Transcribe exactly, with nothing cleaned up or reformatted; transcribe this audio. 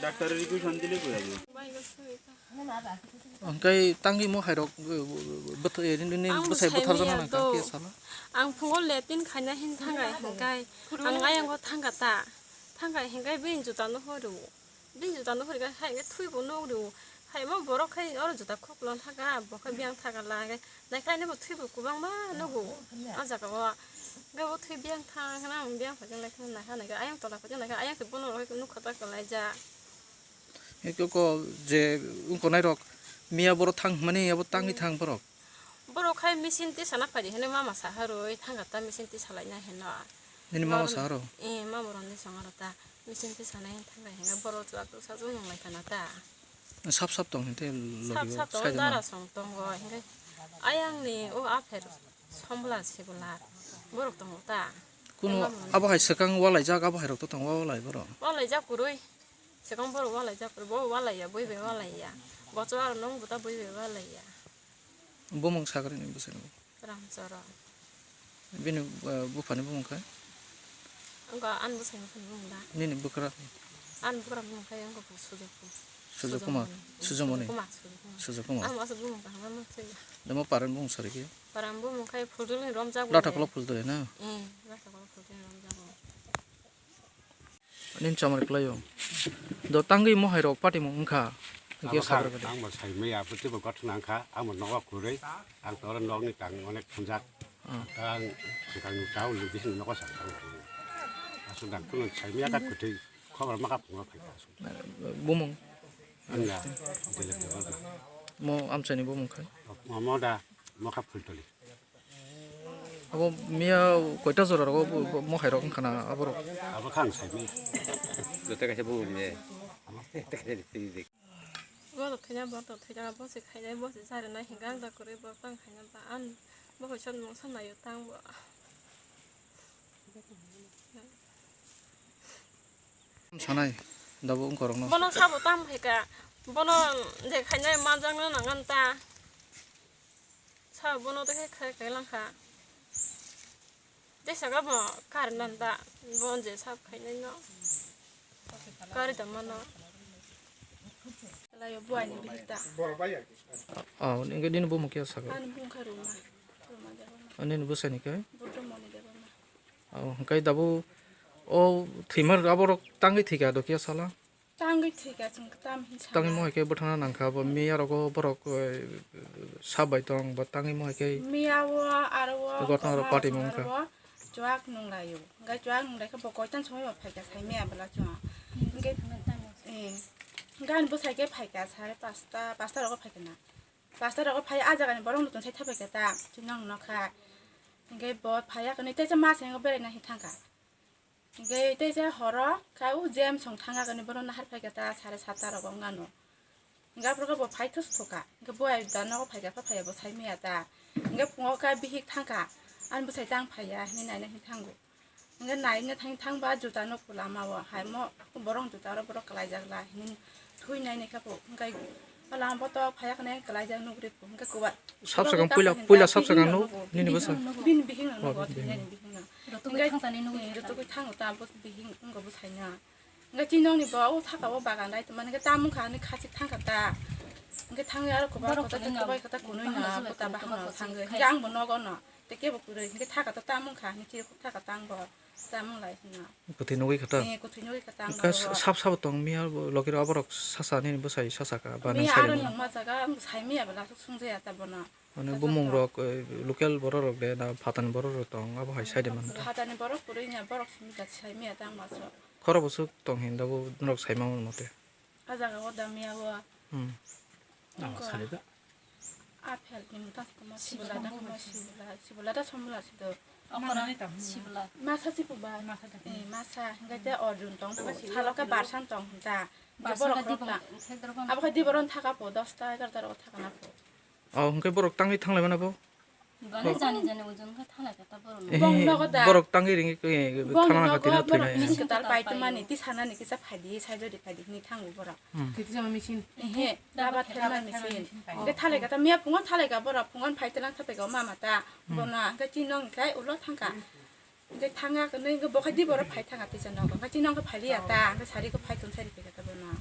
Doctor requisition dile ko ayo. Hwnkhe tangwi mo hairok, eh, bwth-, eh, nini Ang bwsai bwsai bwtharjakna maya nang do. Khe sala? Ang phungo latrine khaina hin thangai hwnkhe ang ayang o thangkha ta. Thangkai hwnkhe bini juta no horo. Bini juta no hori khe hai khe thwi bo nuk rio. Hai ma borok khai oro juta khok lon thaka, bo khe biyang thaka la khe. Nai khe ani bo thwi bo kwbangma nugo. O jaga o. Hwnkhe bo thwi biyang thang khna ang biyang phai lai khna nai kha nai khe ayang tola phai nai khe ayang khe bono rok nukha ta kwlai ja. Eko ko je wngko nai rok miya borok thang mani abo tangwi thang borok. Borok khai machine tisana phaidi hinwi mama saharwi thangkha ta machine tisalaina hinwi. Nini mama saharo? Eh, mama rokni songaro ta machine tisanai thangkha hinwi borok chwla kwsa chwng nunglaikha na ta. Sap sap tong hinte logi sap sap tongo side dara ma. Song tongo hinwi ayangni o apher sombla sibla borok tongo ta. Kuno abo hai swkang walaijak abo hai rok to tongo walai borok. Walaijak kwrwi swkang borok walaijak kwrwi bo walaiya bui bai walaiya. Bochor aro nung buta bui bai walaiya. Bumung sakrini bwsani bo. Ramchoro. Bini, eh, buphani bumung khe? Wngkha ani bwsai buphani bumung da. Nini bwkrapni? Ani bwkrapni bumung khe wngkha Sujoku. Sujokumar. Sujomoni. Sujomoni. Sujokumar, Sujokumar. Sujokumar. Ang masa bumung kaham ma thwi. Demo paran bumung sari khe? Paran bumung khe Phulduli romjago. Latha kolok Phulduli na? Eh, latha kolok Phulduli romjago. Nini chamari kwlaio. Do tangwi mohai rok patimung wngkha. Abo khe kha, sagra khe. Ang bo sai maya, abo teibo gotthona wngkha, ang bo nogo kwrwi, ang toro nokni tang onek thumjak. Ah. Ang swkang chao lwgwi nogo sa thang. Aswk dang kuno sai maya kha kwthwi, khobor ma kha phungo phai kha aswk. Bumung? Ang da, Dilip Debbarma. Mo amchaini bumung khai? Mo da, mo kha Phultoli. Abo miya koita jora rogo bo, bo, mohai rok wngkha na aborok? Abo kha ang sai maya. Joto kaisa bumung de. Joto kaisa de. Bo to thwina, bo to thwina, bo se khainai, bo se charinai, hinga ang da kwrwi bo tang khaina ba an bo kaisa mungsa naio tang bo. Sanai, dabo wngkorokno. Bono sabo tam phaika, bono je khainai manjakna nangan ta. Sa bono to khe khai khai langkha. Tei saka bo kar nan da, bo je sab khainai no. Kari da mano. Layo buai ni bihita. Ah, ah, nini bumung khe saka? Ani bumung kha Ruma. Ruma Debbarma. Ani bwsai ni khe? Buddha Moni Debbarma. Oh, hwnkhe dabo o thwimar aborok tangwi thwikha do khe sala? Tangwi thwikha chwng tam hin sana. Tangwi mohai khe bwthana nangkha abo miya rogo borok, eh, sap bai tong bo tangwi mohai khe. Miya o aro o gotna rok koma party chwng mungkha. Aro o chuak nung laio. Hwnkhe chuak nung laikhe bo koitan somoi bo phaikha sai miya bwla chwng. Hwnkhe, eh, hwnkhe ani bwsai khe phaikha sare pasta, pasta rogo phaikha na. Pasta rogo phai a jagani borok nukton sai thapaikha ta chwng nokha. Hwnkhe bo phaiya khe teisa ma sengwi beraina hin thangkha. Hwnkhe teisa horo kha o James song thangkha khe borok nahar phaikha ta sare satta rogo wngkha no. Hwnkhe aphuru khe bo phai thus thukha. Hwnkhe bo ai da nogo phaikha pha phaiya bo sai maya ta. Hwnkhe phungo khe bihik thangkha. Ani bwsai tang phaiya hinwi naina hin thango. Hwnkhe naina thang thangba juta no kwlama o hai mo borok juta oro borok kwlaijak la hinwi. Thwi nai ni kha bo, hwnkhe o lama boto phaiya khne kwlaijak nugri bo, hwnkhe kwbai. Sab sakang puila, puila sab sakang nuk, nini bwsa? Bini bihing no nugo, thwinani bihing no. Rotugwi thangsa ni nugwi, eh, rotugwi thango ta, bo bihing wngkha bwsai no. Hwnkhe chini nokni bo o saka o bagan dai tongmani, hwnkhe tamung kha hinwi khachik thangkha ta. Hwnkhe thangwi aro kwbai kota, kwbai kota kunui no, bota bahai no thangwi. Hwnkhe ang bo nogo no, tei kebo kwrwi, hwnkhe thaka ta tamung kha hinwi chirikhok thaka ta ang bo. Tamung lai hwnna. Kwthwi nugwi kha ta? Eh, kwthwi nugwi kha ta ang. Wngkha oro. Sab sabo tong miya bo logi rok aborok sasa nini bwsai sasa kha ba nang. Miya sai aro rwmani? Nungma jaga ang sai miya bwla aswk swngjaya ta bono. Mane bumung rok, eh, local borok rok de na phatani borok rok tong abo hai sai de man. Phatani borok kwrwi nya borok simi da sai miya ta ang baso. Khoro bwswk tong hin da bo norok sai ma mano mote. A jaga o da miya bo. Hmm. Wngkha. Apple ni mwtang tongma sibula da koma sibula, sibula da somla sido. Okoroni tong. Sibula. Masa sibu ba? Masa da. Eh, masa, hingke te Arjun tong, salo ke Barsan tong da. Hingke Barsan borok ka rok dibong, ta. Abo khe diboron thaka po, dosta egarota rok thaka na po. Oh, hingke borok tangwi thanglai mano bo? Bani jani jani ojon khe thanglai khe ta borok. Eh, bong nogo da. Borok tangwi ringi, eh, bong thana nogo kha tini borok thwinai. Misin ketal pai tongmani, tisanani kisa phaidi, saidodi phaidi hini thango borok. Hmm. Titi jama misin. Ehe, rubber thermal machine. Hingke thalai kata miya pungo thalai ka borok pungo phai telang thapai ka mama ta. Hmm. Bono hingke chini nong hingke ulo thangka. Hingke thanga kwnwi hingke bo khai di borok phai thanga tisa nogo. Hingke chini hingke phai liya ta, hingke sari ko phai tong sari pika ta bono.